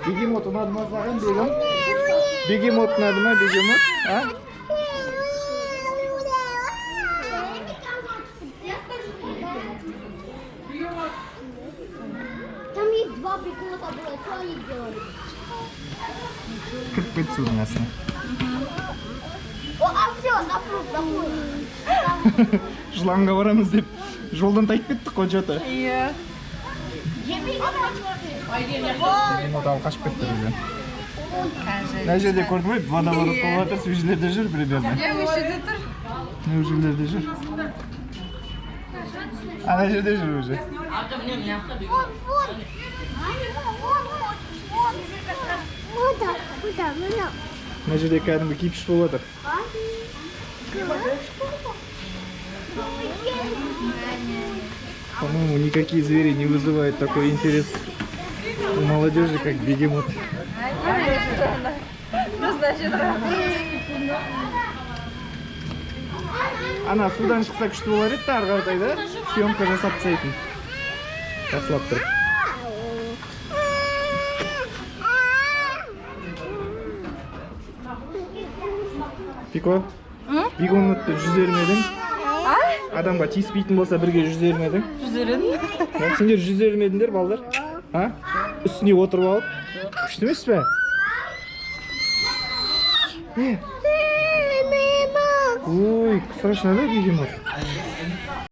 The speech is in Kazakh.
Бегемот ұнады ма саған, Бегім? Бегемот ұнады ма, бегемот? А? Там есть два прикола было, что они делали? Кіріп кетті судың астына. О, а все, на пруд, на пруд. Жыланға барамыз деп жолдан тайып кеттік қой че-то. Иә. Бегемот алып қашып кетті бізден. Мына жерде көрдің бе, водоворот болып жатыр, сол жерлерде жүр примерно. Иә, осы жерде тұр. Мына жерлерде жүр. Ана жерде жүр уже. Вон, вон. Вон, вон, вон. Куда, куда, мына. Мына жерде кәдімгі кипиш болып жатыр. А? По-моему, никакие звери не вызывают такой интерес у молодежи, как бегемот. Мына жерде. Ана судан шықса, күшті болар еді да, ары қаратай да съемка жасап тастайтын. Жақсылап тұрып. Пико, бегемотты жүзер ме едің? Адамға тиіспейтін болса, бірге жүзер ме едің? Жүзер едім. Ja, сендер жүзер ме едіңдер, балдар? А? Үстіне отырып алып. Күшті емес пе? Не? Ой, страшно, да, бегемот?